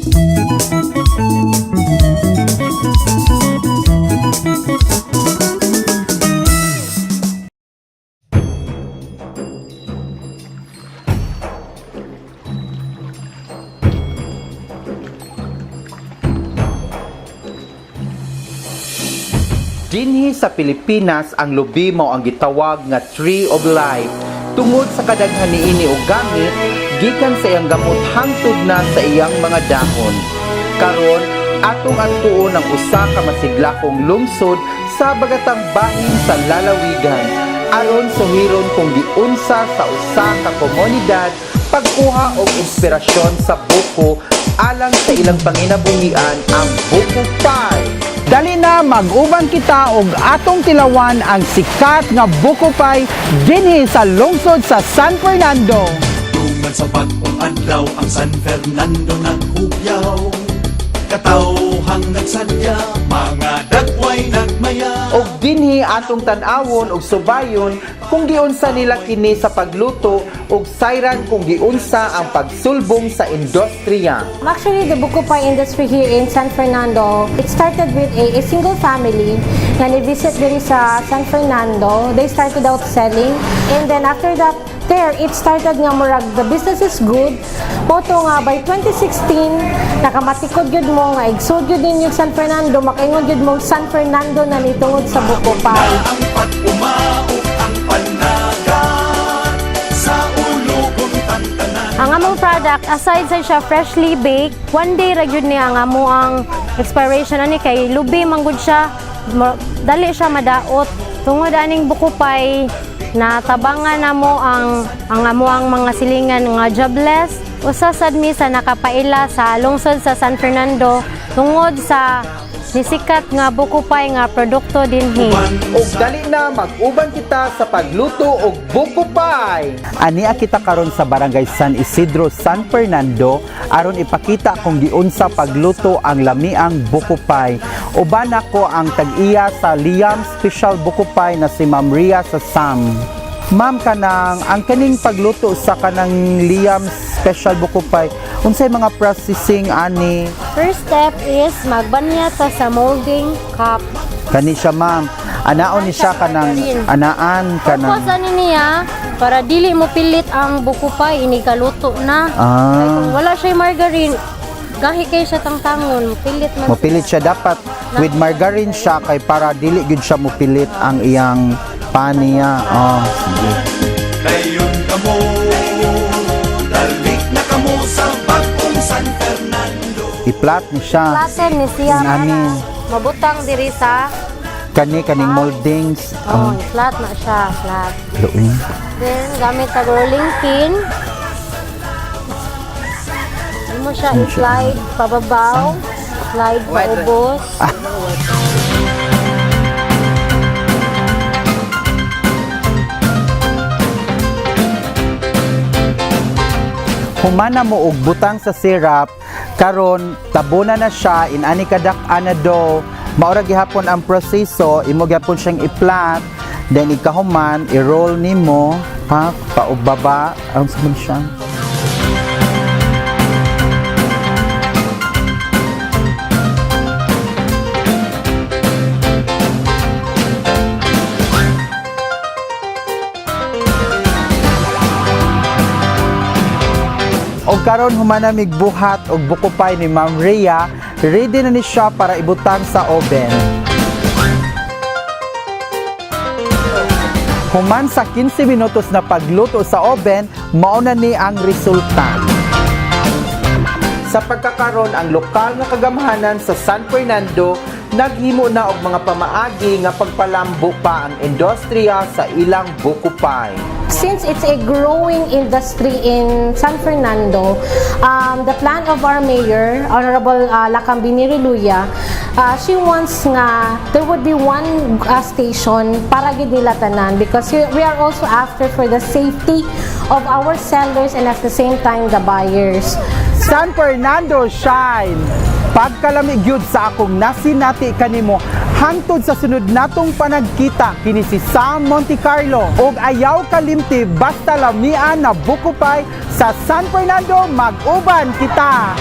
Dinhi sa Pilipinas, ang lubi mao ang gitawag nga Tree of Life. Tungod sa kadaghan niini og gamit, gikan sa iyang gamot hangtod na sa iyang mga dahon. Karon, atong adtuon ang usa ka masidlakong lungsod sa bagatang bahin sa lalawigan aron suhiron kung giunsa sa usa ka komunidad pagkuha og inspirasyon sa buko alang sa ilang panginabuhian, ang buko pie. Dali na, mag-uban kita og atong tilawan ang sikat nga buko pie dinhi sa lungsod sa San Fernando. Tungan sa bag-ong adlaw, ang San Fernando naghugyaw. Katawhang nagsadya, mga dagway nagmaya. Og dinhi atong tan-awon og subayon kung giunsa nila kini sa pagluto ug sayran kung giunsa ang pagsulbong sa industriya. Actually, the buko pie industry here in San Fernando, it started with a single family nga ni-visit diri sa San Fernando. They started out selling. And then after that, there, it started nga murag the business is good. Mao to nga by 2016, nakamatikod gyud mo nga igsud gyud ninyo San Fernando, makaingon gyud mo San Fernando na ni tungod sa buko pie. Na ang pag-umaok ang panagat sa ulugong tantanan. Ang among product, aside sa siya freshly baked, one day ra gyud niya ang amo ang expiration ani kay lubi man gud siya, dali siya madaot. Tungod aning buko pie, na tabangan namo ang amo ang mga silingan nga jobless. Usa sad mi sa nakapaila sa lungsod sa San Fernando tungod sa nisikat nga buko pie nga produkto dinhi. Og dali na, mag-uban kita sa pagluto og buko pie. Ania kita karon sa Barangay San Isidro, San Fernando aron ipakita kung giunsa pagluto ang lamiang buko pie. Uban ako ang tag-iya sa Liam Special Buko Pie na si Ma'am Ria sa Sam. Ma'am, kanang ang kaning pagluto sa kanang Liam Special Buko Pie, unsay mga processing ani? First step is magbanya ta sa molding cup. Kani siya, ma'am. Anaon ni siya kanang anaan kanang Purpose ani niya para dili mo pilit ang buko pie ini kaluto na. Kay kung wala siya margarine, gahi kay siya tangtangon, mopilit man. Mopilit siya, dapat with margarine siya kay para dili gyud siya mopilit ang iyang paniya. Oh, sige. Dayon kamo, dalik na kamo sa bag-ong San Fernando. I-flat ni siya. Flatten ni siya para Ani. mabutang diri sa Kani kaning moldings. Oh, flat na siya, flat. Luin. Then gamit ang rolling pin. Ano mo siya i-slide pababaw, slide paubos. Humana mo og butang sa syrup, karon tabuna na siya inani kadak ana do. Maura gihapon ang proseso, imo gihapon siyang i-flat, then ikahuman i-roll nimo pa paubaba ang sa man siya. Og karon humana mig buhat og buko pie ni Ma'am Rhea, ready na ni siya para ibutang sa oven. Human sa 15 minutos na pagluto sa oven, mao na ni ang resulta. Sa pagkakaron, ang lokal nga kagamhanan sa San Fernando naghimo na og mga pamaagi nga pagpalambo pa ang industriya sa ilang buko pie. Since it's a growing industry in San Fernando, the plan of our mayor, Honorable Lakambini Reluya, she wants nga there would be one station para gid nila tanan because we are also after for the safety of our sellers and at the same time the buyers. San Fernando shine! Pagkalami gyud sa akong nasinati kanimo hangtod sa sunod natong panagkita, kini si Sam Monte Carlo og ayaw kalimti, basta lamian na buko pie sa San Fernando, mag-uban kita.